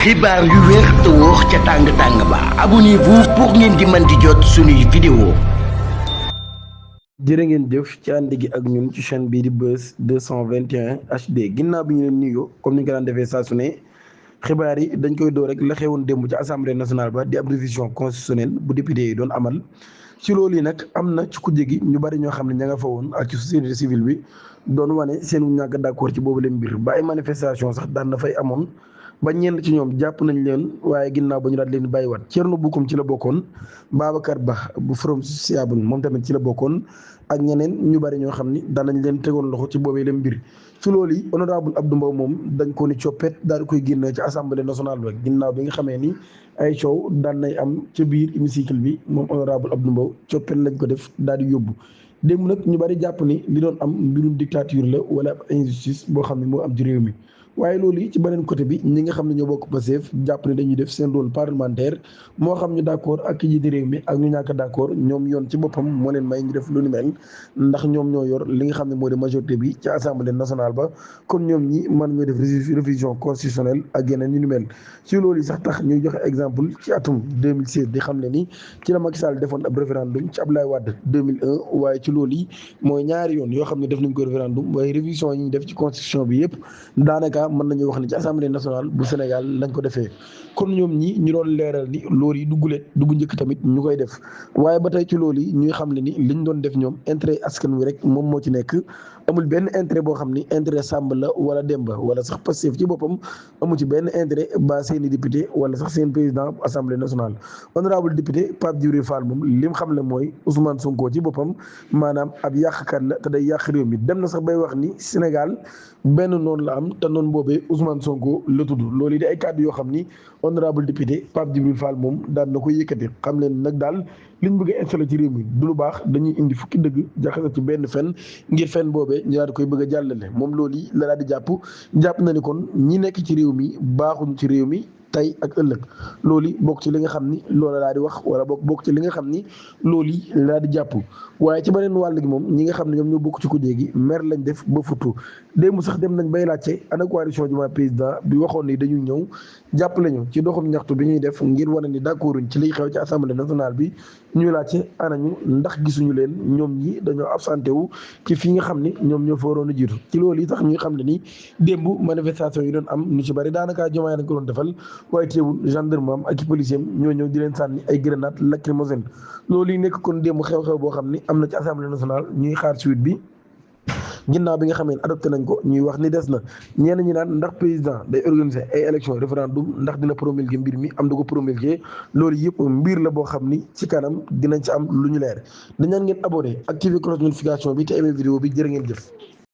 xibaar yu wér te wóor ca tàng ba abonnez-vous pour ngeen di mën di jot suñuy vidéo. jërë ngeen jëf ci ànd gi ak ñun ci chaîne bii di Buzz 221 HD ginnaaw bi ñu leen nuyoo comme ni nga daan defee saa su ne xibaar yi dañ koy door rek la xewoon démb ci assemblée nationale ba di ab révision constitutionnelle bu député yi doon amal ci loolu yi nag am na ci kujje gi ñu bari ñoo xam ne ña nga fa woon ak ci société civile bi doon wane seen ñàkk d'accord ci boobu leen mbir ba ay manifestation sax daan na fay amoon ba ñenn ci ñoom jàpp nañ leen waaye ginnaaw ba ñu daal leen bàyyiwaat Thierno Bocoum ci la bokkoon Babacar Ba bu Forum Sociable moom tamit ci la bokkoon ak ñeneen ñu bari ñoo xam ni daan nañ leen tegoon loxo ci boobee leen mbir ci loolu yi honorable Abdou Mbow moom dañ ko ni coppet daal di koy génne ci assemblée nationale ba ginnaaw bi nga xamee ni ay coow daan nay am ca biir hémicycle bi moom honorable Abdou Mbow coppet lañ ko def daal di yóbbu démb nag ñu bari jàpp ni li doon am mbirum dictature la wala injustice boo xam ne moo am ci réew mi waaye loolu yi ci beneen côté bi ñi nga xam ne ñoo bokk Pastef jàpp ne dañuy def seen rôle parlementaire moo xam ñu d'accord ak ki jiite réew mi ak ñu ñàkk d'accord ñoom yoon ci boppam moo leen may ñu def lu ni mel ndax ñoom ñoo yor li nga xam ne moo di majorité bi ci assemblée nationale ba kon ñoom ñi mën ñoo def révision constitutionnelle ak yeneen ñu ni mel ci loolu yi sax tax ñuy joxe exemple ci atum 2016 di xam ne ni ci la Macky Sall defoon ab référendum ci Abdoulaye Wade 2001 waaye ci loolu yi mooy ñaari yoon yoo xam ne def nañ ko référendum waaye révision yi ñu def ci constitution bi yëpp daanaka mën nañu wax ne ci assemblée nationale bu Sénégal lañ ko defee kon ñoom ñi ñu doon leeral ni loolu yi dugguleet dugg njëkk tamit ñu koy def waaye ba tey ci loolu yi ñuy xam ne ni liñ doon def ñoom intérêt askan wi rek moom moo ci nekk amul benn intérêt boo xam ni intérêt Samba la wala Demba wala sax Pastef ci boppam amu ci benn intérêt ba seeni député wala sax seen président assemblée nationale honorable député Pape Djibril Fall moom lim xam ne mooy Ousmane Sonko ci boppam maanaam ab yàqkat la te day yàq réew mi dem na sax bay wax ni Sénégal benn noonu la am te noonu boobee Ousmane Sonko la tudd loolu di ay kàddu yoo xam ni honorable député Pape Djibril Fall moom daan na ko yëkkati xam leen nag daal liñ bëgg a installé ci réew mi du lu baax dañuy indi fukki dëgg jaxase ci benn fen ngir fen boobee ñu daal di koy bëgg a jàllale moom loolu yi la daal di jàpp na ni kon ñi nekk ci réew mi baaxuñ ci réew mi tey ak ëllëg loolu bokk ci li nga xam ni loola laa di wax wala bokk ci li nga xam ni loolu yi laa di jàpp waaye ci beneen wàll gi moom ñi nga xam ne ñoom ñoo bokk ci kujje gi mer lañ def ba futtu démb sax dem nañ bay laajte ana coalition Diomaye président bi waxoon ni dañuy ñëw jàpp lañu ci doxum ñaxtu bi ñuy def ngir wane ni d'accorduñ ci liy xew ci assemblée nationale bi ñuy laajte anañu ndax gisuñu leen ñoom ñi dañoo absenté wu ci fii nga xam ni ñoom ñoo fa waroon a jiitu ci loolu yi sax ñuy xam ne ni démb manifestation yi doon am ñu ci bari daanaka Diomaye lañ ko doon defal waaye teewul gendarme am ak i policier ñoo ñëw di leen sànni ay grenade lacrymogène loolu yi nekk kon démb xew-xew boo xam ni am na ci assemblée nationale ñuy xaar suite bi ginnaaw bi nga xamee ne adopté nañ ko ñuy wax ni des na ñenn ñi naan ndax président day organiser ay élection référendum ndax dina promulguer mbir mi am du ko promulguer loolu yëpp mbir la boo xam ni ci kanam dinañ ci am lu ñu leer dañ naan ngeen abonné activer cloche notification bi te aimé vidéo bi jërë ngeen jëf